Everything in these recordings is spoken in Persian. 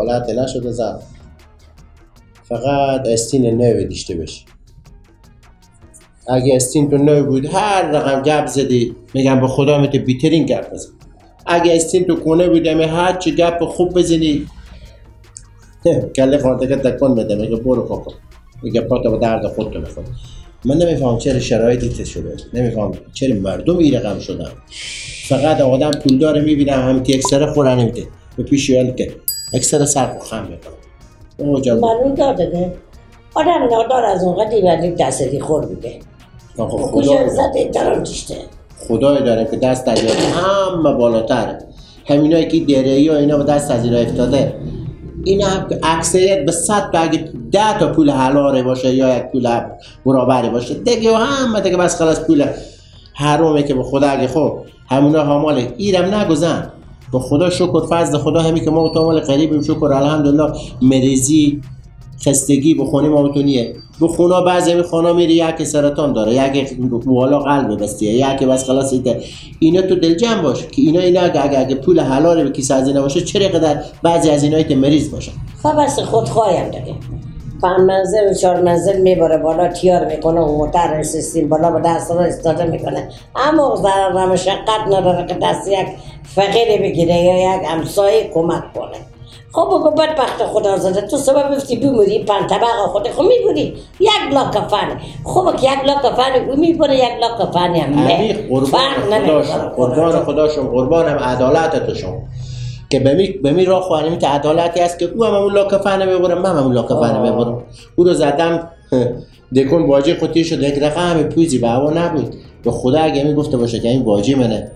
حالت نشده زن. فقط استین نو داشته باشی. اگه استین تو نو بود هر رقم گپ زدی میگم به خدا میته بیترین گپ بزن. اگه استین تو کونه بود هر چی گپ خوب بزنی کله خورده تکون بده، میگه برو کاکا، میگه پاتو به درد خودتو بخور. من نمیفهم چرا شرایطی تست شده، نمیفهم چرا مردم این رقم شدن. فقط آدم پولدار میبینم هم که اکثر خورن نمیده به پیش یان که اکثر سر خم میکنه. معلوم داره ده آدم نادار از اون قدی ولی دستی خور میده. خدا زده درم دیشته. خدای داره که دست از همه بالاتره. همینایی که دره‌ای و اینا به دست از اینا افتاده، اینا هم اکثریت به 100 تا اگه 10 تا پول حلاله باشه یا یک پول برابری باشه دیگه و همه دیگه بس خلاص پول حرامه که به خدا اگه خب همونا هماله ایرم نگذن. به خدا شکر فضل خدا همی که ما تو مال غریبیم، شکر الحمدلله. مریضی خستگی به خونه ما تو نیه. به خونه بعضی می خونه میری یک سرطان داره، یک والا قلب بستیه، یک بس خلاص ایده. اینا تو دل جمع باش که اینا اگه پول حلال به کیسه از اینا باشه چرا قدر بعضی از اینایی که مریض باشن. خب بس خودخواهیم دیگه. 5 منزل و 4 منزل میبره بالا، تیار میکنه و موتر سیستم بالا به دست رو استفاده میکنه، اما ضرر و مشقت نداره که دست یک فقیر بگیره یا یک همسایه کمک کنه. خب بگو بدبخت خدا زده تو سبب افتی بمیری 5 طبقه خود خب میبری یک لاک کفن. خب که یک لاک کفن او میبره، یک لاک کفن هم نه قربان خداشون، قربانم عدالت توشون که به می راه خواهیم که عدالتی هست که او هم اون لاک کفن میبره، من هم اون لاک کفن میبرم. او رو زدم دکون باجی خودی شد، یک رقم پوزی به هوا نبود. به خدا اگه می گفته باشه که این باجی منه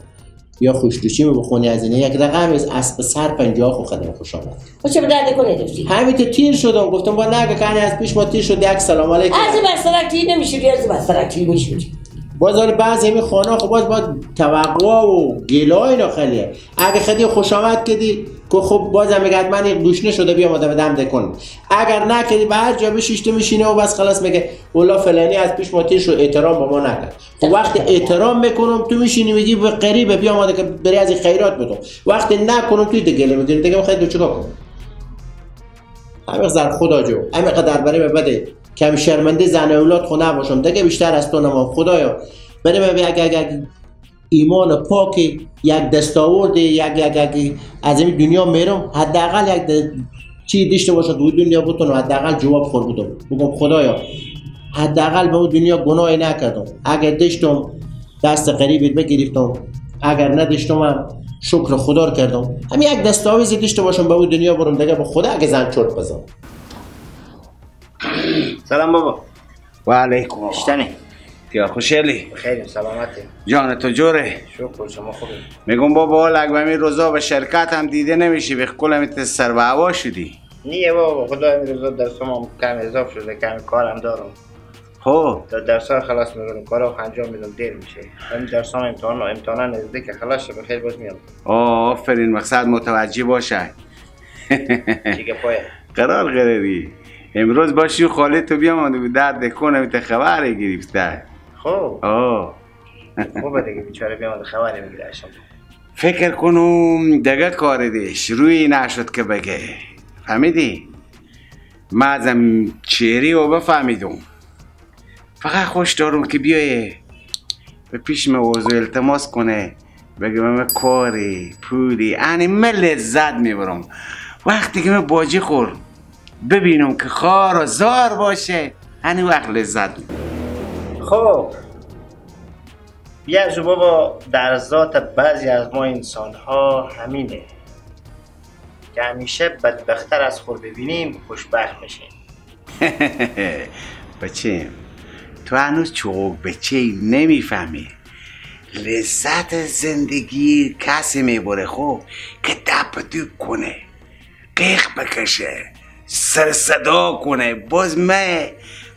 یا خوشدوشی می بخونی از اینه، یک رقم از اسب سر 50 خو خدمه خوش آمد. خب چه به درد کنه دفتی؟ همین که تیر شدم گفتم با نگه کنی از پیش ما تیر شد یک سلام علیکم. از بسترک تیر نمیشدی، از بسترک تیر میشدی. باز حالا بعضی می خانه خب باز باید توقع و گله اینا خیلیه. اگه خیلی خوش آمد کردی که خب بازم میگه من یک گوشنه شده بیام آدم دم دکن. اگر نکردی به هر جا بشیشته میشینه و بس خلاص میگه والله فلانی از پیش ما تیر شد احترام با ما نکرد. خب وقتی احترام میکنم تو میشینی میگی به غریبه بیام آدم که بری از این خیرات بدم. وقتی نکنم توی دیگه گله میگیری دیگه میخوای تو چیکار کنم؟ همین زر خدا جو همین قدر برای بده کم شرمنده زن اولاد خو نباشم دیگه بیشتر از تو نمام. خدایا برای من اگر ایمان پاک یک دستاورد یک یک از این دنیا میرم حداقل یک چی داشته باشه تو دنیا بتونم حداقل جواب خور بدم، بگم خدایا حداقل به اون دنیا گناهی نکردم. اگر داشتم دست غریبی بگرفتم، اگر نداشتم شکر خدا رو کردم. همین یک دستاویز داشته باشم به اون دنیا برم دیگه به خدا اگه زن چرت بزنم. سلام بابا. و علیکم. اشتنی تیار خوشحالی؟ خیلی سلامتی. جان تو جوره؟ شکر شما خوبی. میگم بابا حالا اگه همین روزا به شرکت هم دیده نمیشی، به کل هم سر به هوا شدی. نیه بابا خدا همین روزا درسام کم اضاف شده، کم کارم دارم. خب تا درسا خلاص میکنم، کارو انجام میدم دیر میشه. همین درسام امتحان نزدیک خلاص شه بخیر باز میام. آفرین، مقصد متوجه باشه. چیکه پای قرار قراری امروز باشی خاله تو بیام و درد کنه تا خبر گرفته. خب خوبه دیگه بیچاره بیام خبر میگیره. فکر کنم دیگه کار دیش روی نشد که بگه، فهمیدی؟ من ازم چهره و بفهمیدم. فقط خوش دارم که بیایه به پیش من وضو التماس کنه بگه من کاری پولی یعنی من لذت میبرم وقتی که من باجی خور ببینم که خار و زار باشه، هنی وقت لذت میبرم. خب یه بابا در ذات بعضی از ما انسان ها همینه که همیشه بدبختر از خود ببینیم خوشبخت میشیم. بچه تو هنوز چوب بچه نمیفهمی لذت زندگی کسی میبره خب که دپ دوب کنه، قیق بکشه، سر صدا کنه. باز من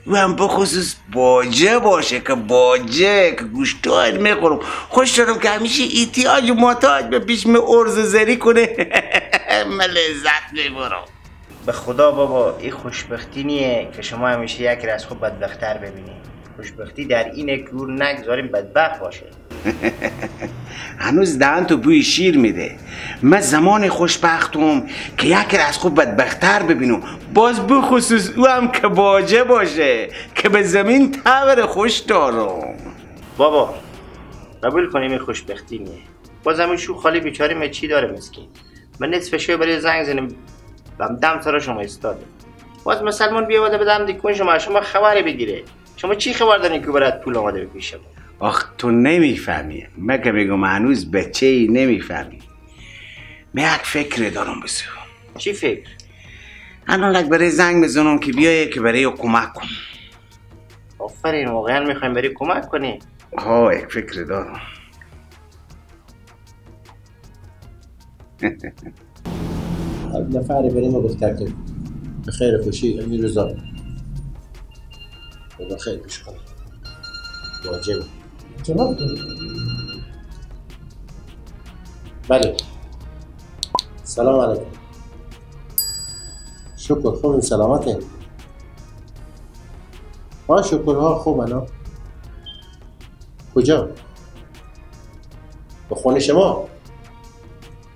او هم بخصوص باجه باشه که باجه که گوشتاید میخورم. خوش دارم که همیشه احتیاج و محتاج به پیش می ارز زری کنه. من لذت میبرم. به خدا بابا این خوشبختی نیه که شما همیشه یکی از خود بدبختتر ببینی. خوشبختی در اینه که او نگذاریم بدبخت باشه. هنوز دهن تو بوی شیر میده. من زمان خوشبختم که یکی از خوب بدبختتر ببینم، باز بخصوص او هم که باجه باشه که به زمین تبر خوش دارم. بابا قبول کنیم این خوشبختی نیه. باز همین شو خالی بیچاره من چی داره مسکین. من نصف شوی برای زنگ زنیم دم سر شما ایستاده. باز مسلمان بیاوده به دم دیکون شما خبری بگیره. شما چی خبر دارین که برات پول آماده بپیشه؟ آخ تو نمیفهمی. من که میگم هنوز بچه ای نمیفهمی. من یک فکر دارم بسو. چی فکر؟ الان برای زنگ بزنم که بیایه که برای کمک کن. آفرین، واقعا میخوایم برای کمک کنی؟ ها یک فکر دارم. نفری برای ما گفته که به خیر خوشی امیر رضا خدا خیر پیش کنه. واجبه. جواب داری؟ بله. سلام علیکم. شکر خوبیم، سلامته. ها شکرها خوبن ها. کجا؟ به خونه شما؟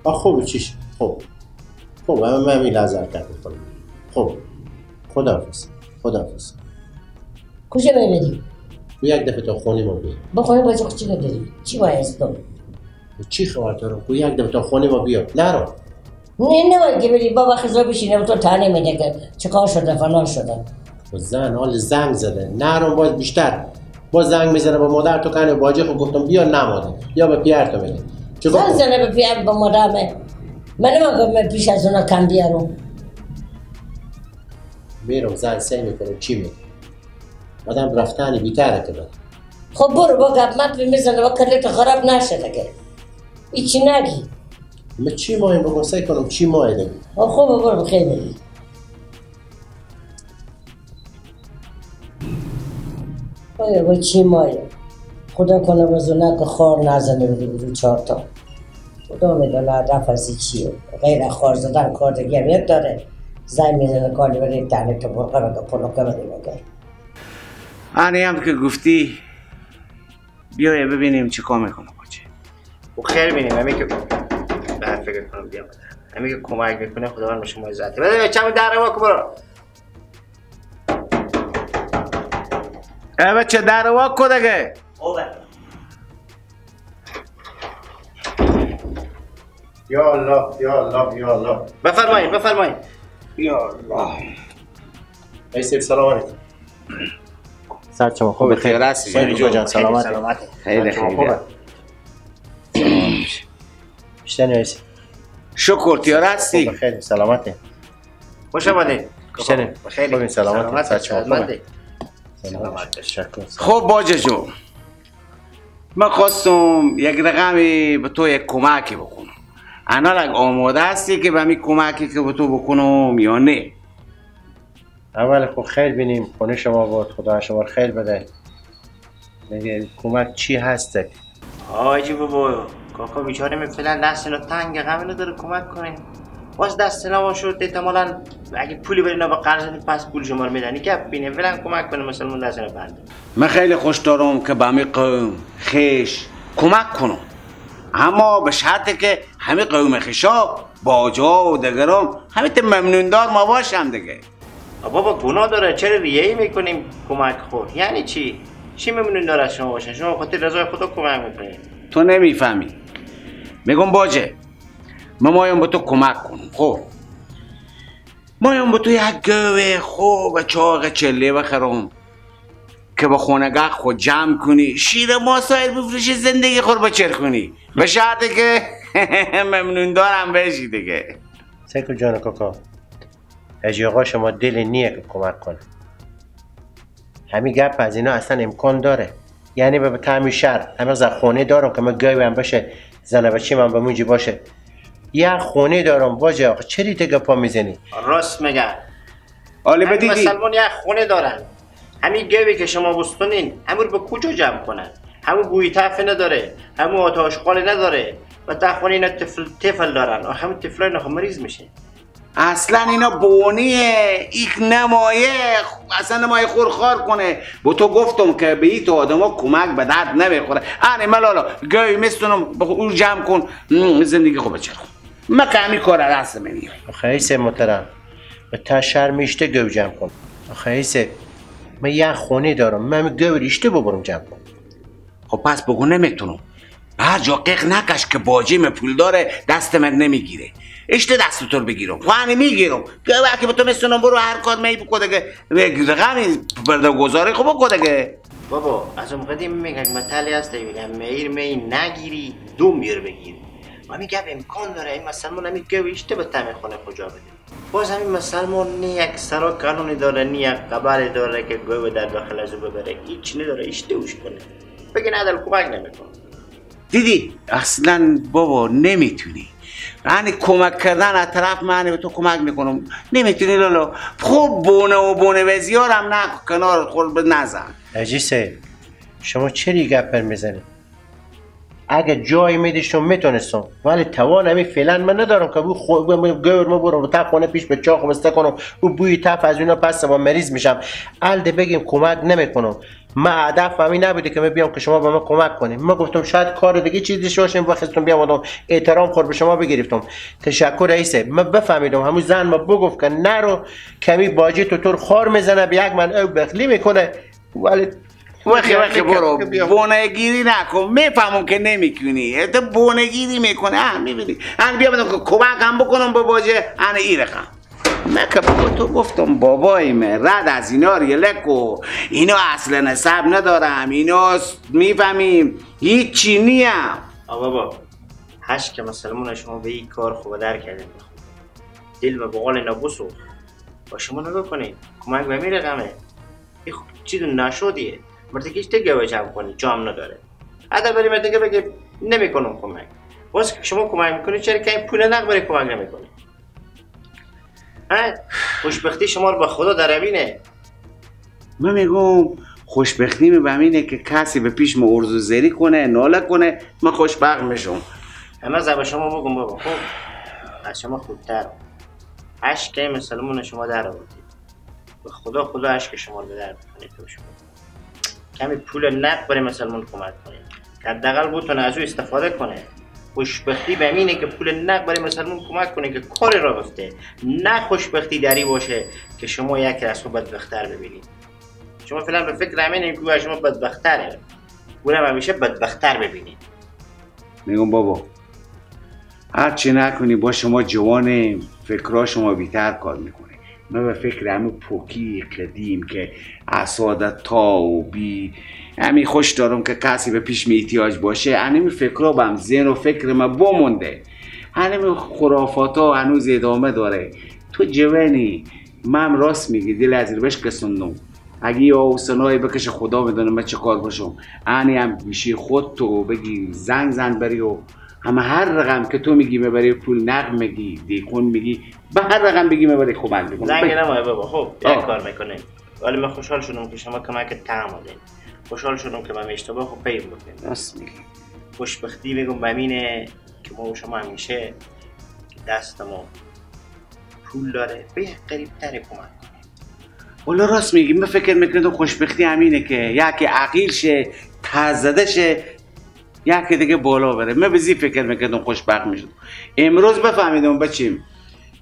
آه خوب چیش؟ خوب خوب همه من لحظه حرکت میکنم. خوب خداحافظ. خداحافظ. کجا میبری؟ تو یک دفعه تا خونه ما بیا. با خونه باید چی نداری؟ چی باید تو؟ چی خبر دارم؟ تو یک دفعه تا خونه ما بیا. نرو. نه نه که بری بابا خزا بشینه تو تنه میده که چیکار شده فلان شده. و زن حال زنگ زده. نرو باز بیشتر. باز زنگ میزنه با مادر تو کنه باجه. خب گفتم بیا نماده. یا به پیر تو میده. زنگ زنه به پیر با مادرمه. من نمیگم پیش از اونا کم بیارم. میرم زن سعی میکنم چی میگه. آدم رفتنی بیتره که بده. خب برو با گپ مپ میزنه با کلت خراب نشه دیگه. هیچی نگی. من چی ماهی بگم سعی کنم چی ماهی دیگه. خب برو بخیر بری. آیا با چی مایه؟ خدا کنه بزنه که خار نزنه بده برو چهار تا. خدا میدونه هدف از چیه. غیر خار زدن کار دیگه هم داره. زنگ میزنه کاری بره تنه تو برقه بگه پلوکه بده بگه. آنی هم که گفتی بیایه ببینیم چی کار میکنه باچه. و خیر بینیم. همین که به فکر کنم بیام همین که کمک میکنه خداوند به شما عزت بده. بچه‌مو در وا کن برو. ای بچه در وا کن دیگه. یا الله یا الله یا الله. بفرمایید بفرمایید. یا الله. ای سیف سلام علیکم. سر شما خوب خیر هستی جان؟ سلامت. خیلی خیلی خوبه. بیشتر نیستی. شکر تیار هستی؟ خیلی سلامته. خوش آمدید. بیشتر خیلی سلامت. سر شما خوبه. سلامت. خب باجه جو، من خواستم یک رقمی به تو یک کمکی بکنم. انا آماده هستی که به می کمکی که به تو بکنم یا نه؟ اول خب خیر بینیم خونه شما بود، خدا شما خیر بده. میگه کمک چی هسته؟ آجی بابا کاکا بیچاره می فعلا دست اینا تنگ غم نداره کمک کنه. باز دست اینا شد احتمالاً اگه پولی بری اینا با قرض بدی پس پول شما رو میدن. گپ بینه فعلا کمک کنه مسلمان دست اینا بنده. من خیلی خوش دارم که به می قوم خیش کمک کنم، اما به شرطی که همه قوم خیشا باجا و دگرام همه ممنون دار ما باشم دیگه. بابا گناه داره، چرا ریه‌ای میکنیم کمک خور؟ یعنی چی؟ چی ممنون داره از شما باشن؟ شما خاطر رضای خدا کمک میکنید. تو نمیفهمی. میگم باجه ما مایم به تو کمک کنم. خب مایم به تو یک گوه خوب چاق چله بخرم که با خونگه خود جمع کنی، شیر ما سایر بفروشی، زندگی خود بچر کنی، به شرطی که ممنون دارم بشی دیگه. سیکل جان کاکا، حاجی آقا شما دل نیه که کمک کنه. همین گپ از اینا اصلا امکان داره؟ یعنی به تعمی شهر همه زن خونه دارم که من گاوی هم باشه، زن بچه من به مونجی باشه، یه خونه دارم باجه آقا چرا دیگه پا میزنی؟ راست میگه. آلی بدیدی مسلمان یه خونه دارن، همین گاوی که شما بستونین همون به کجا جمع کنن؟ همون بوی تفه نداره، همون آتاشقال نداره و تا خونه اینا طفل دارن، همون طفلای اینا مریض میشه. اصلا اینا بونیه، ایک نمایه، اصلا نمایه خورخار کنه. با تو گفتم که به این تو آدم ها کمک به درد نمیخوره. آنه ملالا گوی میستونم او جمع کن زندگی خوب بچرخ. من که همین کار دست میاد. آخه ایسه محترم به تا شرمیشته گو جمع کن. آخه ایسه من یه خونه دارم، من گو ریشته ببرم جمع کن. خب پس بگو نمیتونم. هر جا قیق نکش که باجیم پول داره دست من نمیگیره. اشته دست تو رو بگیرم، خواهنی میگیرم. که وقتی به تو میستونم برو هر کار می بکن دیگه. غمی پرده گذاری خب بکن دیگه. بابا از اون قدیم میگن متلی هست، میگن میر می نگیری دو میر بگیر. و میگم امکان داره این مسلمان همین گو اشته به تعمیر خونه کجا بده. باز همین مسلمان نه یک سرا کانونی داره، نه یک قبر داره که گو در داخل از او ببره. هیچ نداره، اشته اوش کنه. بگه نداره کمک نمیکنه. دیدی اصلا بابا نمیتونی. یعنی کمک کردن از طرف من به تو کمک میکنم، نمیتونی لالا. خوب بونه و بونه وزیارم نه کنار خود نزن. حاجی صاحب شما چرا گپ میزنی؟ اگه جای میدیشم میتونستم، ولی توان همین فعلا من ندارم که بو گور ما برم تا خونه پیش به چاق بسته کنم او بوی تف از اینا پس با مریض میشم. الده بگیم کمک نمیکنم. من هدف همین نبوده که من بیام که شما به من کمک کنیم. من گفتم شاید کار دیگه چیزی باشیم وقتتون بیام آدم احترام خور به شما بگرفتم. تشکر رئیسه. من بفهمیدم همون زن ما بگفت که نرو کمی باجی تو تور خار میزنه به یک من او بخلی میکنه. ولی وخی وخی برو بونه گیری نکن. میفهمم که نمیکنی، تو بونه گیری میکنه. میبینی ان بیا بدم که کمک هم بکنم به باجه ان ای رقم. من که با تو گفتم بابای من رد از اینا رو یلکو، اینا اصل نسب ندارم، اینا میفهمیم هیچی نیم. بابا هشت که مسلمان شما به این کار خوب در کردیم، دل و بقال اینا بسوخ. با شما نگاه کنید کمک به می رقمه این چیز نشدیه. مرتکیش دیگه گوه جمع کنی جام نداره. حتی بری مرتکه بگه نمیکنم کمک. باز که شما کمک میکنی چرا که این پول نقد برای کمک نمیکنی؟ خوشبختی شما رو به خدا در امینه. من میگم خوشبختی می به امینه که کسی به پیش ما ارزو زری کنه ناله کنه من خوشبخت میشم. همه به شما بگم بابا خب از شما خودتر اشک مسلمون شما در آوردید. به خدا خدا اشک شما رو به در میکنه. شما کمی پول نقد برای مسلمان کمک کنید که حداقل بتونه از او استفاده کنه. خوشبختی به اینه که پول نقد برای مسلمان کمک کنه که کار را بفته، نه خوشبختی دری باشه که شما یکی از خود بدبخت‌تر ببینید. شما فعلا به فکر همینه که شما بدبخت‌تره، اونم همیشه بدبخت‌تر ببینید. میگم بابا هر چی نکنی با شما جوانیم، فکرها شما بیتر کار میکنه. من به فکر همین پوکی قدیم که اسادت تا و بی همین خوش دارم که کسی به پیش می احتیاج باشه. همین فکرها بهم ذهن و فکر من بمونده، همین خرافات ها هنوز ادامه داره. تو جوانی، من راست میگی دل از بهش کسوندم. اگه یه آوسنایی بکشه خدا میدونه من چه کار باشم. انی هم گوشی خود تو بگی زنگ زن بری و همه هر رقم که تو میگی ببری پول نقد میگی دیکون میگی به هر رقم بگی ببری خوب میگم. زنگ نمایه بابا. خب یک کار میکنه. ولی من خوشحال شدم که شما کمک تعاملین. خوشحال شدم که من اشتباه خود پی بردم. راست میگی. خوشبختی میگم بمینه که ما و شما همیشه دست ما پول داره به یک قریب تر کمک کنه. والا راست میگی. من فکر میکنم خوشبختی همینه که یکی عقیل شه تزده شه یکی دیگه بالا بره. من به زی فکر میکردم خوشبخت میشدم. امروز بفهمیدم بچیم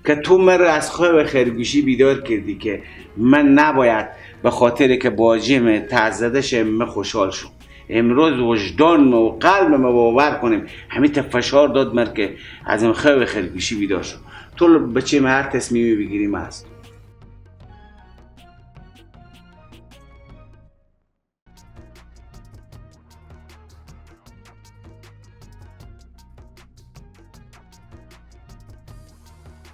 که تو من از خواب خرگوشی بیدار کردی که من نباید به خاطر که باجیم تزده شه من خوشحال شم. امروز وجدان و قلب ما باور کنیم همین فشار داد من که از این خواب خرگوشی بیدار شم. تو بچیم هر تصمیمی بگیریم هست.